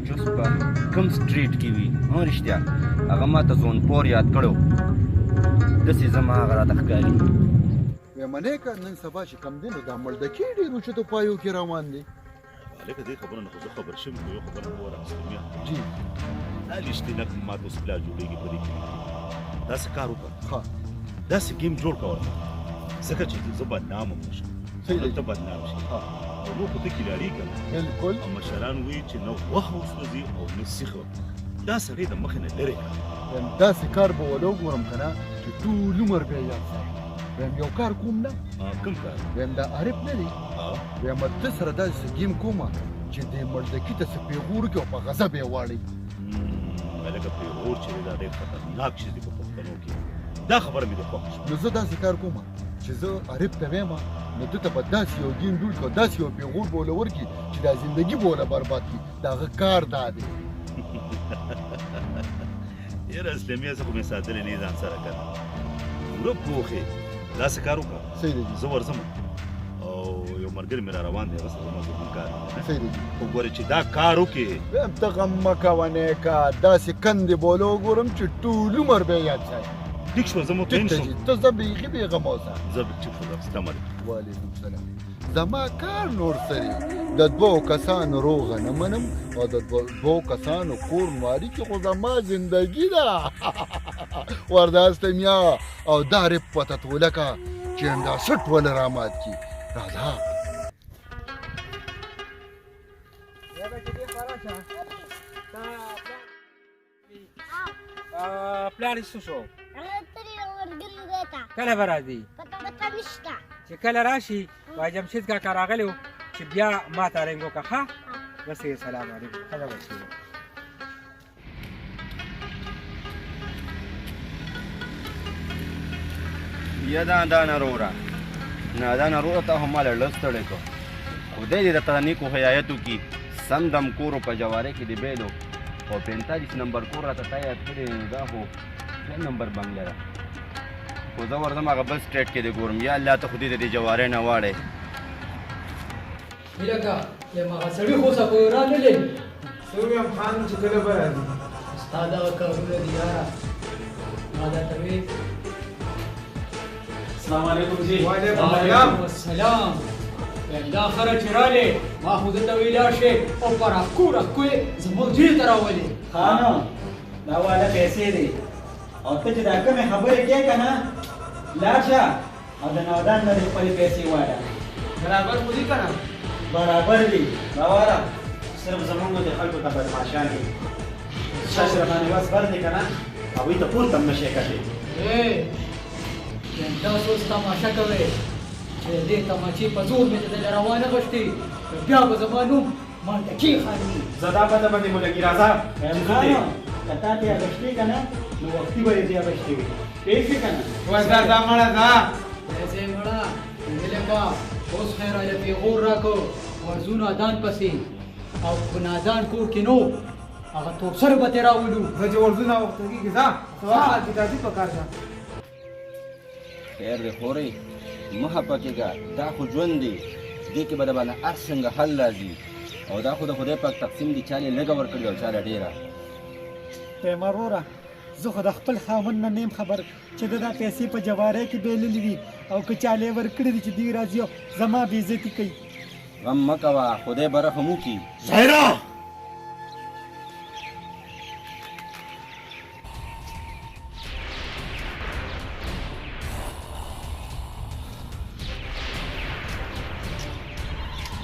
چوس په کوم سټریټ کې وي؟ هو رښتیا، هغه ما ته زون پور یاد کړو، داسې زما هغه راته ښکاري. وایم نیکه، نن سبا چې کم دی نو دا مړدکې ډېر اوچتو پایو کې روان دي. هلکه دې خبره نه خو زه خبر شوم، خو یو خبره مې ورغسته میا جی. دا رښتینک ماته اوس پلا جوړېږي په دې کلي کې. داسې کار وکړه، ښه، داسې ګیم جوړ کړه ورته، ځکه چې زه بدنام هم نه شم، صحیح دی ته بدنام شې او نو خو ته کیلاري که نه. بالکل. او مشران وایي چې نه غوښه وسوځي او نه سیخه، دا سړی د مخې نه لرې کړه. وایم داسې کار به وله وګورم که نه چې ټول عمر بیا یاد ساتم. وایم یو کار کوم نه. کوم کار؟ وایم دا عارف نه دی، وایم ده سره داسې څه ګیم کوم چې دې مړدکي ته څه پیغور وکړي او په غضب یې واړوي. هلکه پیغور چې دی دا ډېر خطرناک شی دی په پښتنو کې، دا خبره مې د خوښه شوه. نو زه داسې کار کوم چې زه عارف ته وایم، نو ده ته به داسې یو ګیم جوړ کړي او داسې یو پیغور به ورله ورکړي چې دا زندګي به ورله برباد کړي. د هغه کار دا دی. یاره اسلمیه، زه خو مې ساتلی نه ځان سره که نه، پوره پوه یې. داسې کار وکړه. صحیح دی. زه ورځم او یو ملګری مې را روان دی، هغه سره زما زموږ کار دی. صحیح دی. خو ګورې چې دا کار وکړې. وایم ته غم مه کوه نیکه، داسې کندې به ورله وګورم چې ټول عمر به یې یاد ساتي. ټیک شو، زه مطمئن ټیک شوم. دی، ته ځه، بیخي بېغمه اوسه. زه ټیک شو، السلام علیکم. وعلیکم سلام. زما کار نور څه دی، د دوو کسانو روغه نه منم او د دوو کسانو کور نواري کې خو زما زندګي ده. ورداسته میا او دا رپ پته توله که چې همدا سټ وله رامات کړي. راځه. پلار یې څه شو؟ کله به راځي؟ چې کله راشي وایي جمشید کاکا راغلی و چې بیا ما ته رنګ وکړه. ښه بس یې، سلام علیکم. ښه ده بچي. یا دا دا ناروره نه دا ناروره، ته هم مال له ستړی کو، خدای دې درته نیکو هدایت وکړي. سم دم کورو په جوارۍ کې دې بیلو او 45 نمبر کور راته تا یاد کړی، نو دا خو دویم نمبر بنګله ده. خو زه ورځم هغه بل سټریټ کې دې ګورم. یا الله، ته خو دې د دې جوارۍ نه واړې. لکه یم هغه سړي خو څه په را نه لري. څه ویم خان چې کله به راځي؟ ستا دغه کارونه دي یاره، ما درته ویل. السلام علیکم جی. وعلیکم السلام. السلام. دا خره چې راغلې، ما خو ده ته ویل شي او په راښکو راښکو یې زموږ ځای ته راولې. خانه دا والا پیسې دي او ته چې دا کومې خبرې کوې که نه، لاړ شه او د نودان نه دې خپلې پیسې واله. برابر خو دي که نه؟ برابر دي باوره، صرف زمونږ د خلکو ته بدمعاشان دي. شش باندې وس بر دی که نه، هغوی ته پورته هم نه شي کتلی. تاسو اوس تماشه کوئ چې د دې تماچې په زور مې دلته روانه غوښتې، بیا به زما نوم مانټکې خان وي. زه دا پته باندې مو لګي. راځه خانه، که تا ترې اخیستې که نه نو وختي به دې ترې اخیستې وي، پوه شوې که نه؟ وځه ځه مړه ځه. پیسې مړه لکه اوس خیر راله پیغور راکړ، ورځو نادان پسې او په نادان کور کې نو هغه تورسر به ترې راولو. زه چې ورځو ناوخته کېږي، ځه څه کتابي په کار ده. خیر دی خورې، مه خفه کېږه، دا خو ژوند دی، دې کې به د باندې هر څنګه حل راځي، او دا خو د خدای پاک تقسیم دی، چا له لږه ورکړې او چا له ډېره. پیمه وروره، زه خو د خپل خاوند نه نیم خبر چې ده دا پیسې په جوارۍ کې بېللې دي او که چا له ورکړي دي چې دوی راځي او زما بېعزتي کوي. غم مه کوه، خدای به رحم وکړي. ظاهره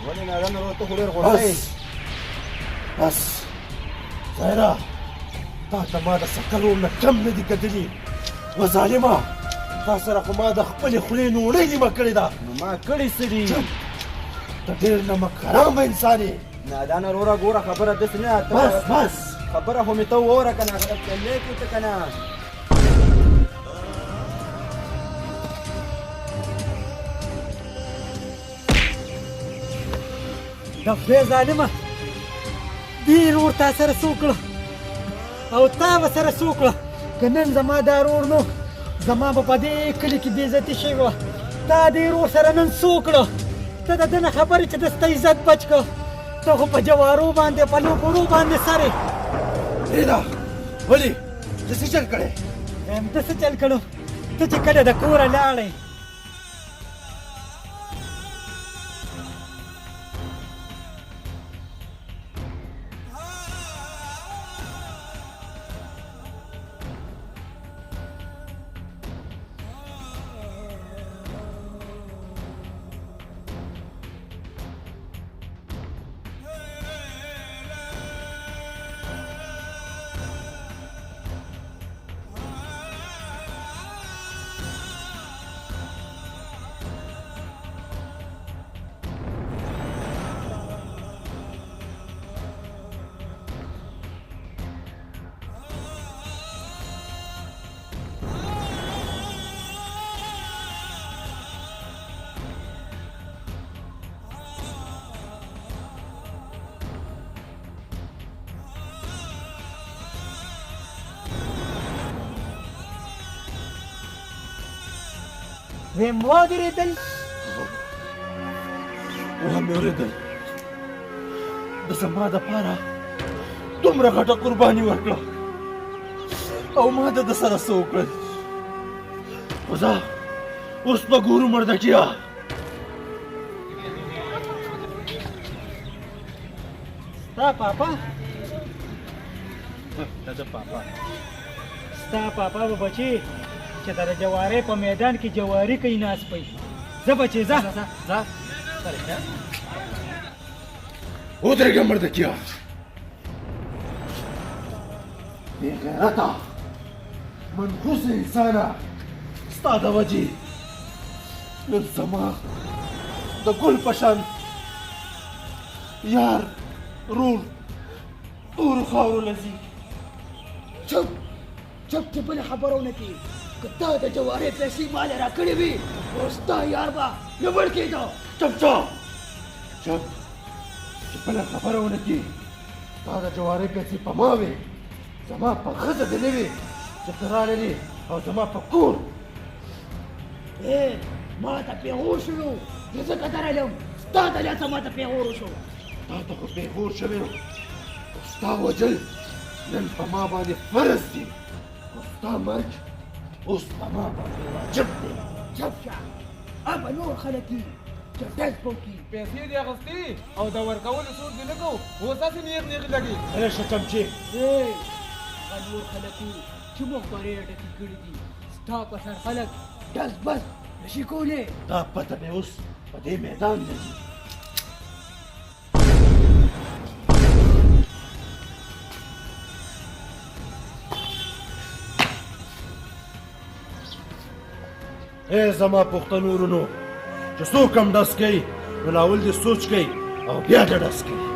ولې نادان ورور، ته خو ډېر غوسه یې. بس ظاهره، تا ته ما د سکلو نه کم نه دي کتلي. و ظالمه، تا سره خو ما د خپلې خولې نوړۍ نیمه کړې ده. نو ما کړې څه دي؟ چپ، ته ډېر نمک حرامه انسان یې. نادانه وروره، ګوره خبره داسې نه ده. بس بس، خبره خو مې ته ووره که نه، غلط فهمۍ کې ته که نه. د خدای ظالمه، دې ورور تا سره څه وکړه او تا به سره څه وکړه؟ که نن زما دا ورور نو زما به په دې کلي کې بېعزتي شوې وه. تا دې ورور سره نن څه وکړه؟ ته د ده نه خبر یې چې ده ستا عزت بچ کړ. ته خو په جوارو باندې په لوبړو باندې سرې. پرېږده، ولې ته څه چل کړی؟ وایم ته څه چل کړو؟ ته چې کله د کوره لاړې ویم واورېدل؟ ومې اورېدل. د زما دپاره دومره غټه قرباني ورکړه او ما د ده سره څه وکړل. خو ځه اوس به ګورو مردکیه. ستا پاپا؟ د ده پاپا. ستا پاپا به بچې چې د جوارۍ په میدان کې جواري کوي ناست پي. ځه بچې ځه. ځه. ودرېږه مردکیه. بېغیرته منحوس انسانه، ستا د وجې نن زما د ګل په شان یار رور تورو خاورو له ځي. چپ چپ چې بله خبره ونه کړي. که تا د جوارۍ پیسې ما له راکړې وي نو ستا یار به نه مړ کېده. چپ شه چپ چې بله خبره ونه کړي. تا د جوارۍ پیسې په ما وې، زما په ښځه دې نه وې چې ته راللې او زما په کور. ای ما ته پیغور شوی و، زه ځکه درلم، ستا د لاسه ما ته پیغور وشو. تا ته خو پیغور شوی و، خو ستا وژل نن په ما باندې فرض دي، خو ستا مرګ اوس په ما باندې واجب دی. چپ شه، هغه نور خلک دي چې ډز به وکړي. پیسې دې اخیستې او د ورکولو سوچ دې نه کوو، اوس هسې نیغ نیغ لګي. غلی شه چمچې. ای هغه نور خلک وو چې مخبرې یې ډکې کړې دي، ستا په شان خلک ډز بز نشي کولی. دا پته مې اوس په دې میدان لګي. ای زما پښتنو ورونو، چې څوک هم ډز کوي نو لاول دې سوچ کوي او بیا دې ډز کوي.